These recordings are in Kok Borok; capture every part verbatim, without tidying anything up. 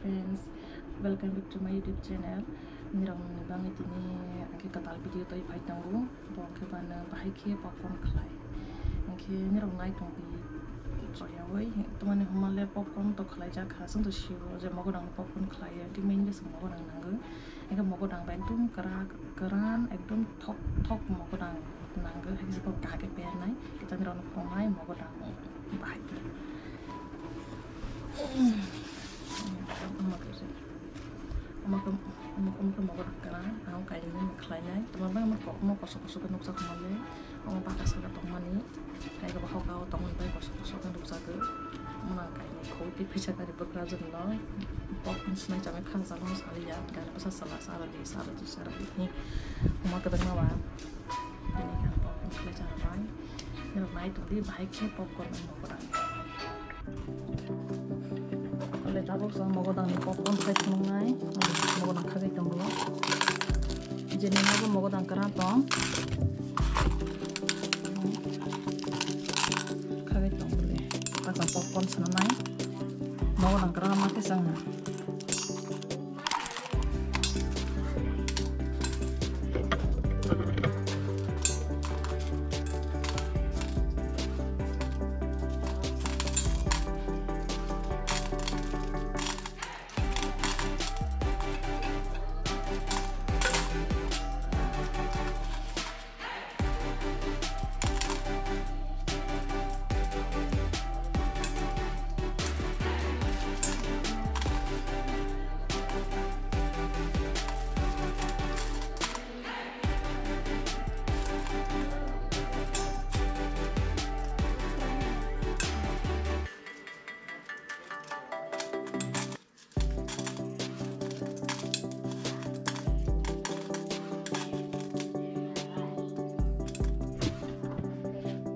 Friends, welcome back to my YouTube channel. Nirok ni bangwi tini ang khe kwtal video twi phai tongo. Bo khe bano bahai khe popcorn khlai. Ang khe nirok nai tongwi choyawi. Tamani hwnmale popcorn to khlaijak kha. Chwng to sio je mogodang ni popcorn khlai. Ang khe main le chwng mogodang nango. Ang khe mogodang bai ekdom kwrak, kwran, ekdom thok thok mogodang nango. Hai khe kha khe pernai. Khe tamni rok no phunai mogodang bahai khe. Omo khe, omo khe, omo khe mogodang kwran, ang kainwi khlainai. Tamo bangma kokno kosok kosok khe nukjak mani. Omo baka saka tongmani. Hai khe bo hoka o tongmani bai kosok kosok khe nukjago. Omo ang kainwi khoi tei phaisa gari bwkra jwk no. Pok wng sinai chamai khang chalo saliya. Gari bwsa sala sara di sara di sara di. Omo kwbangma ba. Bini khe ang popcorn khlai cha rwbai. Nirok nai tongdi, bahai khe popcorn wng mogodang. Kole tabuk chwng mogodang ni popcorn khlai phunuknai. Mogodang khagwi tongo. Jeni nogo mogodang kwran tong. Khagwi tong bole. Baksa popcorn swnamnai. Mogodang kwran ma khe chwng.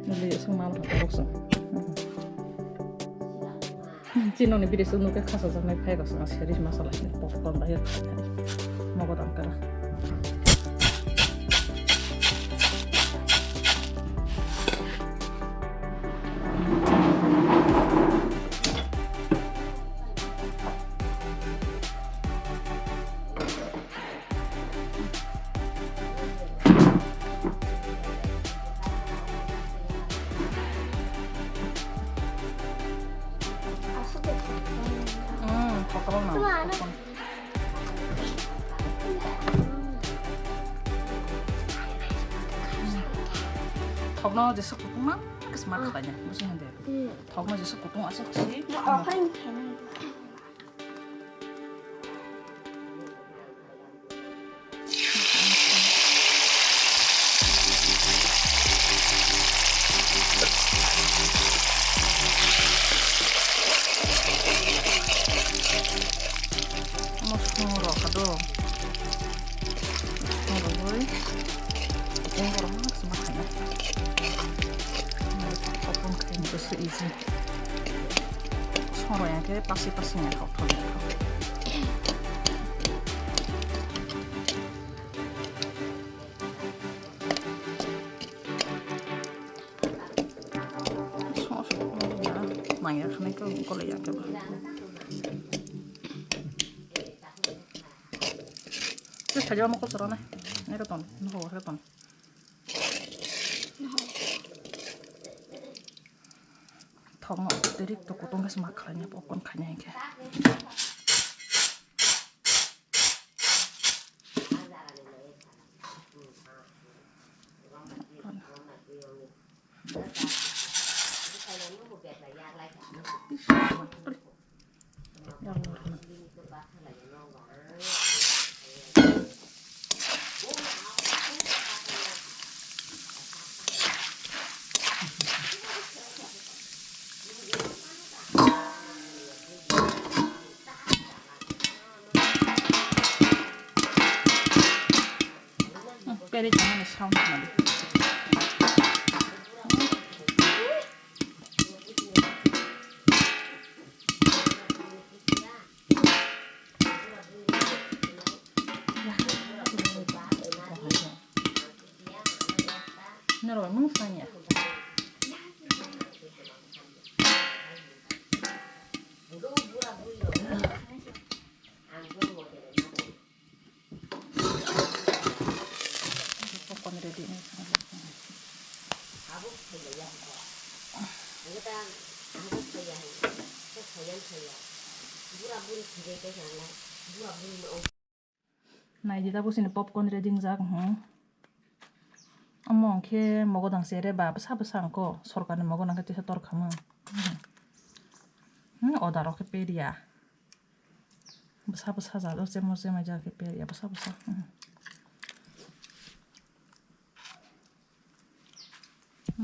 Nili sung mal thok rok sung. Chini nokni bidis nokhe khasa jaknai phai rok sung series masala hini popcorn bai mogodang kara. Mm, kotor na. Thokno jesa kutung ma, kisma khlai na, busi hande. Thokno jesa kutung asa kusi. Omo song rok kha do. Song rogwi. Song rok ma sima khaina. Open khaina so easy. Song rok yang khe pasi pasi ya thok thok ya thok. Nangya khanai khe golai ya khe ba. Tei sajak mokol chwra nai. Nai roton, no ho roton. Thokno direct to kutung khe sma khlaina popcorn khaina hinkhe. Peri tongmani sound khwnadi. Norok mung sanya. Popcorn ready. Nai di ta bo sini popcorn ready wngjak, hmm. Omo hwnkhe mogodang chere ba bwsa bwsa wngkho, sorkarni mogodang khe tisa tor khamung. Hmm, oda rok khe peria. Bwsa bwsa jat o chemo chemai jat khe peria bwsa bwsa. Hmm.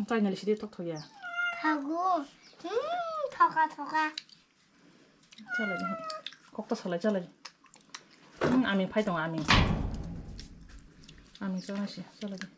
Finally sidi tok thok ya. Thago. Hmm, thoka thoka. Chalai di. Kok ta salai chalai di. Hmm, ami phai tongo ami. Ami chalai si chalai di.